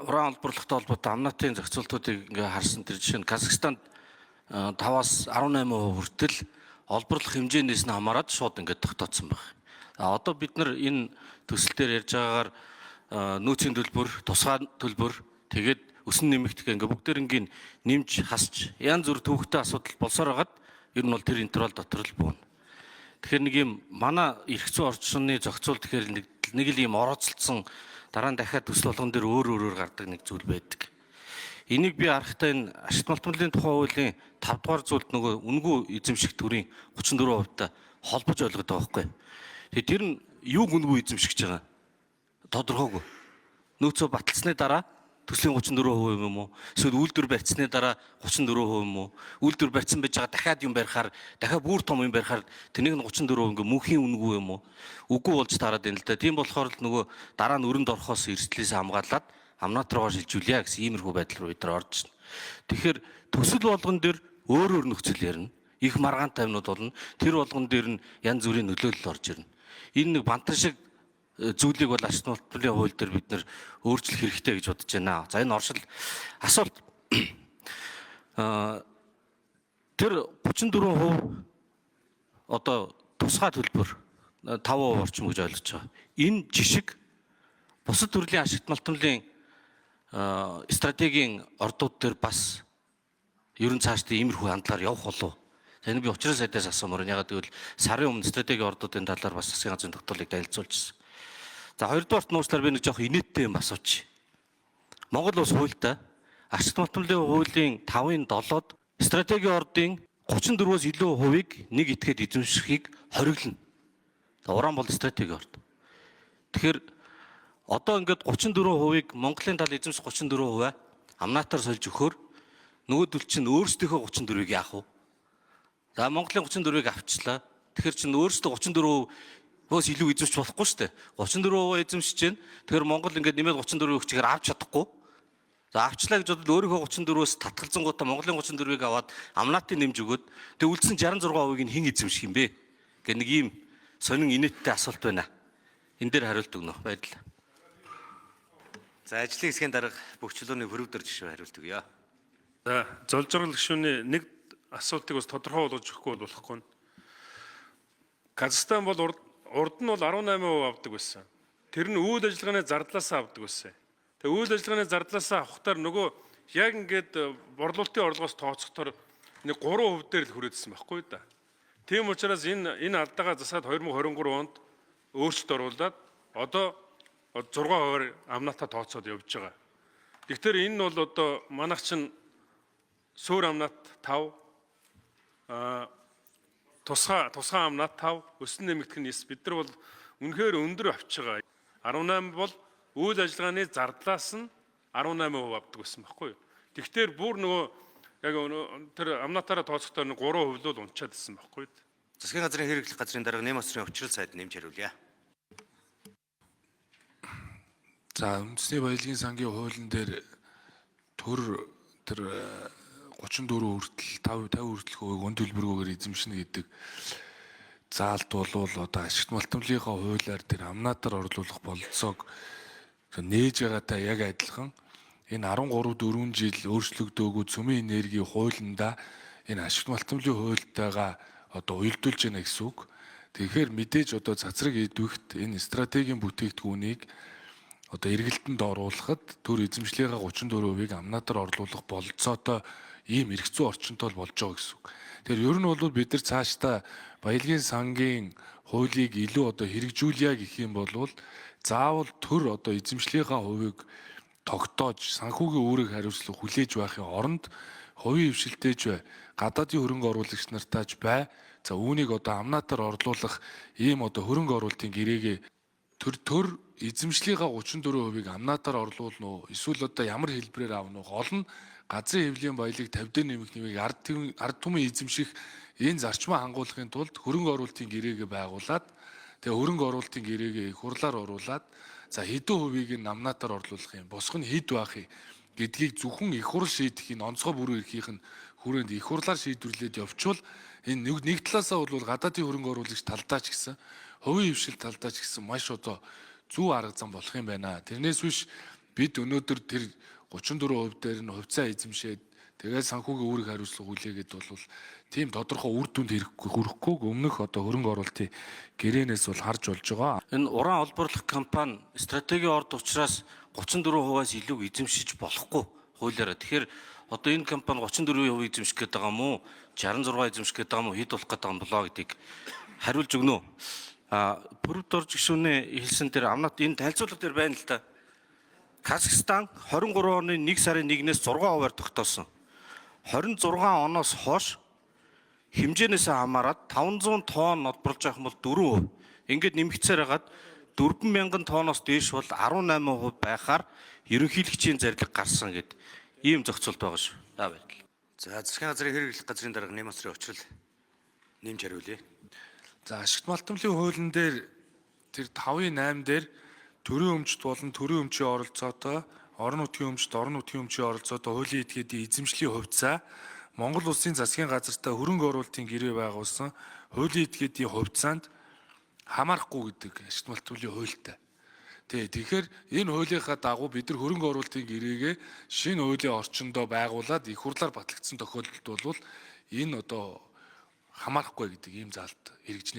Уран олборлохтой холбоотой амнатын зохицуултуудыг ингээ харсан тэр жишээ нь Казахстанд 5-аас 18% хүртэл олборлох хэмжээнээс нь хамаарат шууд ингээд тогтооцсон байх. А одоо бид нар энэ төсөл дээр ярьж байгаагаар нөөцийн төлбөр, тусгай төлбөр, тэгээд өсөн нэмэгдэх ингээ бүгдээрнгийн нэмж хасч янз бүр төвөгтэй асуудал болсоор хагаад ер нь бол тэр интервал дотор л бууна. Тэгэхээр нэг юм манай эрх зүйн орчны зохицуул тэгэхээр нэг л юм орооцолдсон дараа нь дахиад төсөл болгон дээр өөр өөрөөр гардаг нэг зүйл байдаг. Энийг би харахтаа энэ ашигт малтмлын тухай хуулийн 5 дугаар зүйлд нөгөө үнгүй эзэмших төрийн 34% та холбож ойлгоод байгаа байхгүй. Тэгээ тэр нь юуг үнгүй эзэмшиж байгаа тодорхойгүй. Нөөцөө баталсны дараа төслийн 34% юм уу? Эсвэл үйлдвэр барьцсны дараа 34% юм уу? Үйлдвэр барьсан байж байгаа дахиад юм барихаар дахиад бүр том юм барихаар тэрнийг нь 34% ингээ мөнхийн үнэгүй юм уу? Үгүй болж таарад байна л да. Тийм болохоор л нөгөө дараа нь өрөнд орохоос эрсдлээс хамгаалаад амнат руугаа шилжүүлье гэсэн иймэрхүү байдал руу бид нар орж байна. Тэгэхээр төсөл болгон дээр өөр өөр нөхцөл ярина. Их маргаантай юмнууд болно. Тэр болгон дээр нь янз бүрийн нөлөөлөл орж ирнэ. Энэ нэг бантан шиг зүйлийг бол ач холбогдлын хууль дээр бид нэр өөрчлөх хэрэгтэй гэж бодож байна. За энэ оршил асуулт тэр 34% одоо тусгай төлбөр 5% орчим гэж ойлгож байгаа. Энэ жишг бусад төрлийн ашигт малтмлын стратегийн ордууд дээр бас ер нь цаашдаа иймэрхүү хандлагаар явах болов. За энэ би учрын сайдаас асуумаар байна. Ягаад гэвэл сарын өмнө стратегийн ордуудын талаар бас засгийн газрын тогтоолыг танилцуулжсэн. За хоёрдугаарт нууцлаар би нэг жоох инээдтэй юм асуучих. Монгол улс хуультай ашигт малтмлын хуулийн 5-ын 7-д стратегийн ордын 34-өөс илүү хувийг нэг этгээд эзэмшихийг хориглоно. За уран бол стратегийн орд. Тэгэхээр одоо ингээд 34%-ийг Монголын тал эзэмших 34% амнаатаар сольж өгөхөөр нөгөөдөл чинь өөрсдийнхөө 34-ийг яах вэ? За Монголын 34-ийг авчлаа. Тэгэхээр чинь өөрсдөө 34%-өөс илүү эзэмшиж болохгүй шүү дээ. 34% эзэмшиж чинь. Тэгэхээр Монгол ингээд нэмээд 34 өгчгээр авч чадахгүй. За авчлаа гэж бодвол өөрийнхөө 34-өөс татгалзангуудаа Монголын 34-ийг аваад амнаатын нэмж өгөөд тэг үлдсэн 66%-ийг нь хэн эзэмших юм бэ? Гэх нэг ийм сонин инээдтэй асуулт байна. Энэ дээр хариулт өгнө. Баярлалаа. За ажлын хэсгийн дарга бөхчлөөний хөрөвдөр жишээ хариулт өгье. За золжрол гишүүний нэг асуултыг бас тодорхой болгож өгөхгүй бол болохгүй. Казахстан бол урд нь бол 18% авдаг байсан. Тэр нь үйл ажиллагааны зардлаас авдаг байсан. Тэгээ үйл ажиллагааны зардлаас авахтаар нөгөө яг ингээд борлуулалтын орлогоос тооцохдоор нэг 3% дээр л хүрээдсэн байхгүй да. Тийм учраас энэ алдаагаа засаад 2023 онд өөрчлөлт оруулаад одоо 6%-аар амнаатаа тооцоод явж байгаа. Тэгэхээр энэ нь бол одоо манайх чинь суур амнаат 5 тусгай амнаат 5 өсөн нэмэгдэх нь 9. Бид нар бол үнэхээр өндөр авч байгаа. 18 бол үйл ажиллагааны зардлаас нь 18% авдаг байсан байхгүй юу. Тэгэхээр бүр нөгөө яг тэр амнаатаараа тооцохдоор нэг 3% л унчаад ирсэн байхгүй юу. Засгийн газрын хэрэглэх газрын дарга нэм осрын учрал сайд нэмж хариулъя. За үндэсний баялагын сангийн хуулийн дээр төр тэр 34 хүртэл 5 50 хүртэлх хувийг үн төлбөргүйгээр эзэмшинэ гэдэг заалт болвол одоо ашигт малтмлынхаа хуулиар тэр амнаатаар орлуулах бололцоог нээж байгаатай яг адилхан энэ 13 4 жил өөрчлөгдөөгүй цөмийн энергийн хуулиндаа энэ ашигт малтмлын хуультайгаа одоо уялдуулж байна гэсэн үг. Тэгэхээр мэдээж одоо цацраг эдвэхт энэ стратегийн бүтээгдэхүүнийг одоо эргэлтэнд оруулахад төр эзэмшлийнхаа 34%-ийг амнаатаар орлуулах бололцоотой ийм эрх зүйн орчинтой болж байгаа гэсэн үг. Тэгэхээр ер нь бол бид нар цаашдаа баялагын сангийн хуулийг илүү одоо хэрэгжүүлье гэх юм бол заавал төр одоо эзэмшлийнхаа хувийг тогтоож санхүүгийн үүрэг хариуцлага хүлээж байхын оронд хувийн хвшилтэйч бай, гадаадын хөрөнгө оруулагч нартаач бай. За үүнийг одоо амнаатаар орлуулах ийм одоо хөрөнгө оруулалтын гэрээгээ төр эзэмшлийнхаа 34%-ийг амнаатаар орлуулна уу? Эсвэл одоо ямар хэлбэрээр авна уу? Гол нь газрын хэвлийн баялаг 50 дээр нэмэх нэмийг ард түмэн эзэмших энэ зарчмаа хангуулахын тулд хөрөнгө оруулалтын гэрээгээ байгуулад тэгээ хөрөнгө оруулалтын гэрээгээ их хурлаар оруулаад за хэдэн хувийг нь амнаатаар орлуулах юм, босго нь хэд байх юм гэдгийг зөвхөн их хурл шийдэх энэ онцгой бүрэн эрхийнх нь хүрээнд их хурлаар шийдвэрлээд явчвал энэ нэг талаасаа бол гадаадын хөрөнгө оруулагч талдаа ч гэсэн хувийн хвшил талдаа ч гэсэн маш одоо зөв арга зам болох юм байна. Тэрнээс биш Бид өнөөдөр тэр 34% дээр нь хувьцаа эзэмшээд тэгээд санхүүгийн үүрэг хариуцлага хүлээгээд бол тийм тодорхой үр дүнд хэрэггүй хүрэхгүй өмнөх одоо хөрөнгө оруулалтын гэрээнээс бол харж болж байгаа. Энэ уран олборлох компани стратегийн орд учраас 34%-аас илүү эзэмшиж болохгүй хуулиараа. Тэгэхээр одоо энэ компани 34% эзэмших гээд байгаа юм уу? 66 эзэмших гээд байгаа юм уу? Хэд болох гээд байгаа юм болоо гэдгийг хариулж өгнө үү? А Пүрэвдорж гишүүний хэлсэн дээр амнат энэ танилцуулга дээр байна л да. Казахстан 23 оны 1 сарын 1-ээс 6%-аар тогтоосон. 26 оноос хойш хэмжээнээс хамаарат 500 тонн олборлож явах юм бол 4%. Ингээд нэмэгдсээр хагаад 4000 тонноос дээш бол 18% байхаар ерөнхийлөгчийн зарлиг гарсан гэд ийм зохицолт байгаа шүү. За баярлалаа. За засгийн газрын хэрэглэх газрын дарга Нэмасрын учрал нэмж хариулъя. За ашигт малтамлын хуулийн дээр тэр 5-ын 8 дээр төрийн өмчт болон төрийн өмчийн оролцоотой орон нутгийн өмчт, орон нутгийн өмчийн оролцоотой хуулийн этгээдийн эзэмшлийн хувьцаа Монгол улсын засгийн газартай хөрөнгө оруулалтын гэрээ байгуулсан хуулийн этгээдийн хувьцаанд хамаарахгүй гэдэг ашигт малтамлын хуультай. Тий, тэгэхээр энэ хуулийнхаа дагуу бид нар хөрөнгө оруулалтын гэрээгээ шинэ хуулийн орчиндөө байгуулад их хурлаар батлагдсан тохиолдолд бол энэ одоо хамаарахгүй гэдэг ийм заалт хэрэгжинэ.